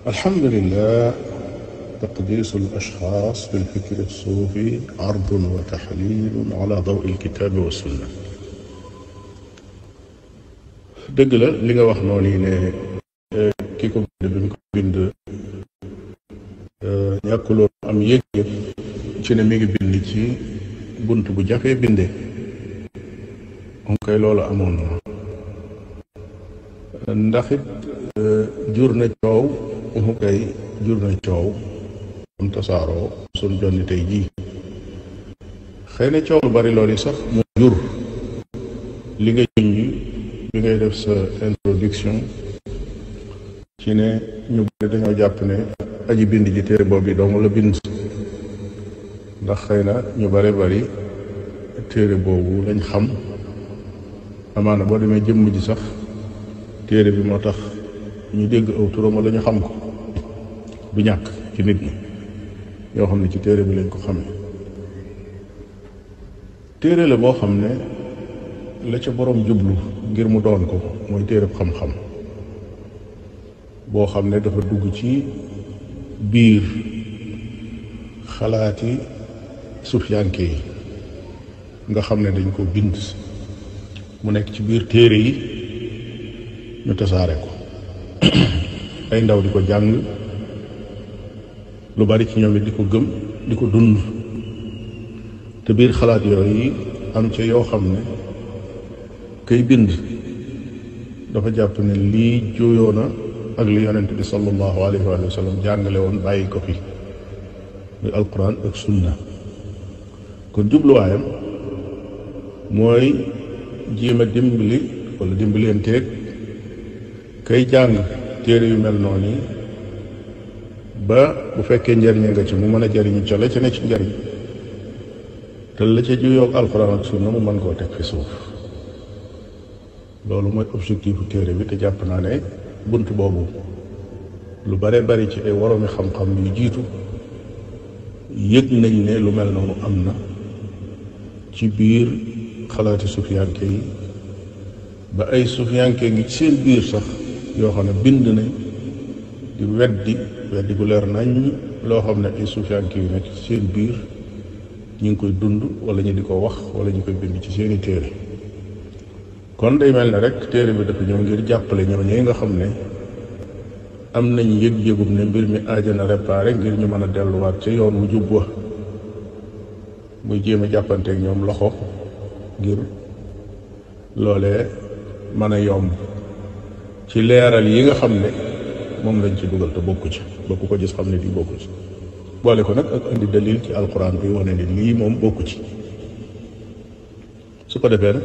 الحمد لله. تقديس الأشخاص في الفكر الصوفي عرض وتحليل على ضوء الكتاب والسنة. dëgg la li nga wax noonu yi ne ki ko bind bi mu ko bind ñàkkuloo am yëg-yëg ci ne mi ngi bind ci bunt bu jafee binde moom koy loolu amoon na ndax it jur na coow mu koy jur na coow am tasaaroo sun jonni tey jii xëy na coow lu bari loolu yi sax mu jur li nga junj bi ngay def sa introduction ci ne ñu bari dañoo jàpp ne aji bind ji téere boobu bi dong la bind ndax xëy na ñu bari téere boobu lañ xam amaana boo demee jëmm ji sax téere bi moo tax ñu dégg aw turam wala ñu xam ko du ñàkk ci nit ñi yoo xam ne ci téere bi lañ ko xamee téere la boo xam ne la ca boroom jublu ngir mu doon ko mooy téereb xam-xam boo xam ne dafa dugg ci biir xalaati sufiyanke yi nga xam ne dañ ko bind mu nekk ci biir téere yi ñu tasaare ko ay ndaw di ko jàng lu bari ci ñoom it di ko gëm di ko dund te biir xalaat yooyu am ca yoo xam ne kay bind dafa jàpp ne lii juyoo na ak li yonent bi sallallahu alayhi wa sallam jàngale woon bàyyi ko fi muy alquran ak sunna kon jubluwaayam mooy jéem a dimbali wala dimbalenteeg kay jàng téere yu mel noonu yi ba bu fekkee njariñ nga ci mu mën a jariñu ca la ca ne ci njariñ te la ca juyoo ak alquran ak sunna mu mën koo teg fi suuf loolu mooy objectifu téere bi te jàpp naa ne bunt boobu lu bare bari ci ay woroomi xam-xam yu jiitu yëg nañ ne lu mel noonu am na ci biir xalaati sufiyanke yi ba ay sufiyanke ngi ci seen biir sax yoo xam ne bind nañ di weddi gu leer nañ loo xam ne ay sufiyanke yu nekk ci seen biir ñu ngi koy dund wala ñu di ko wax wala ñu koy bind ci seeni téere kon day mel ne rek téere bi dafa ñëw ngir jàppale ñooñu nga xam ne am nañ yëg-yëgum ne mbir mi aajana réparé ngir ñu mën a delluwaat ca yoon wu jub wa muy jéem a jàppanteeg ñoom loxo ngir loolee mën a yomb ci leeral yi nga xam ne moom lañ ci dugal te bokku ci ba ku ko gis xam ne lii bokku ci boole ko nag ak indi dalil ci alquran bi wane ne lii moom bokku ci su ko defee nag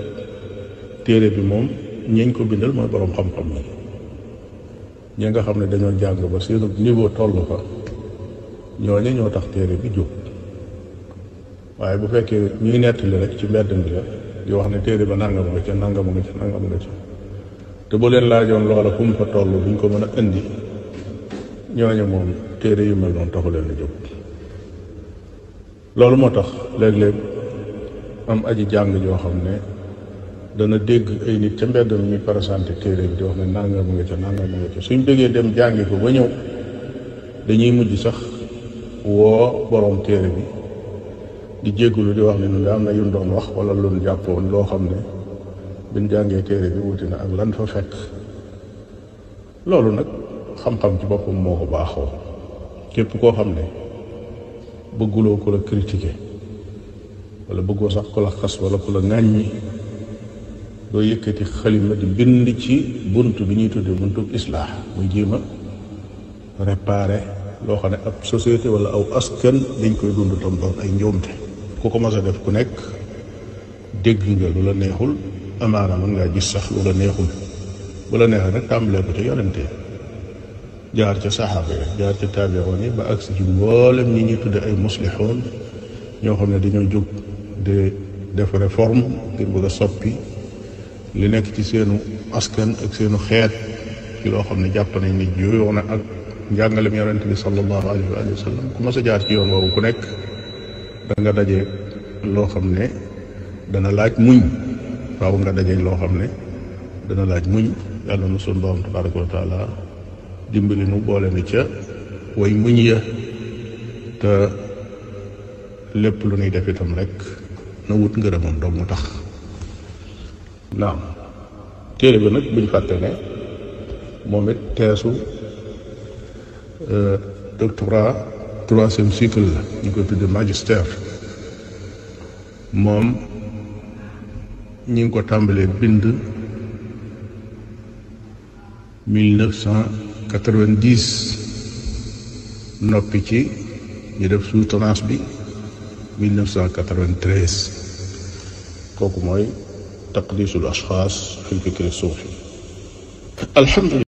téere bi moom ñeñ ko bindal mooy boroom xam-xam la ñi nga xam ne dañoo jàng ba seen niveau toll fa ñooñu ñoo tax téere bi jóg waaye bu fekkee ñuy nettali rek ci mbedd mi la di wax ne téere ba nangam nga ca nangam nga ca nangam nga ca te bu leen laajoon loola fu mu fa toll buñ ko mën a indi ñooñu moom téere yu mel noonu taxu leen a jóg loolu moo tax léeg-léeg am aji jàng joo xam ne dana dégg ay nit ca mbedd mi ñuy présenté téere bi di wax ne nangam nga ca nangam nga ca suñ bëggee dem jàngi ko ba ñëw dañuy mujj sax woo boroom téere bi di jéggulu di wax ne ñun da am na yu doon wax wala lu ñu jàppoon loo xam ne biñ jàngee téere bi wuti na ak lan fa fekk loolu nag xam-xam ci boppam moo ko baaxoo képp koo xam ne bëgguloo ku la critiquer wala bëggoo sax ku la xas wala ku la ŋàññi doo yëkkati xalima di bind ci bunt bi ñuy tudde buntu islaax muy jéem a réparer loo xam ne ab société wala aw askan dañ koy dund tam doon ay njuumte ku ko mas a def ku nekk dégg nga lu la neexul amaana mën ngaa gis sax lu la neexul bu la neexee nag tàmbalee ko ca yonente jaar ca saxaaba yi jaar ca taabiroon yi ba agsi ci mboolem ñi ñuy tudde ay muslixoon ñoo xam ne dañoo jóg de def réforme ngir bëgg a soppi li nekk ci seenu askan ak seenu xeet ci loo xam ne jàpp nañ ne juyoo na ak njàngalem yonente bi sallallahu alayhi wa sallam ku mas a jaar ci yoon woowu ku nekk da nga daje loo xam ne dana laaj muñ waaw nga daje loo xam ne dana laaj muñ yàlla na sunu borom tabaraka wa taala dimbali nu boole ni ca way muñ ya te lépp lu nuy def itam rek na wut ngërëmam dong mu tax. naam téere bi nag buñ fàtte ne moom it teesu doctorat 3e cycle la ñu koy tudde magistère. moom ñi ngi ko tàmbalee bind 1990 noppi ci ñu def soutenance bi 1993 kooku mooy taqdisul ashxaas fi lfikri suufi. alhamdulillah.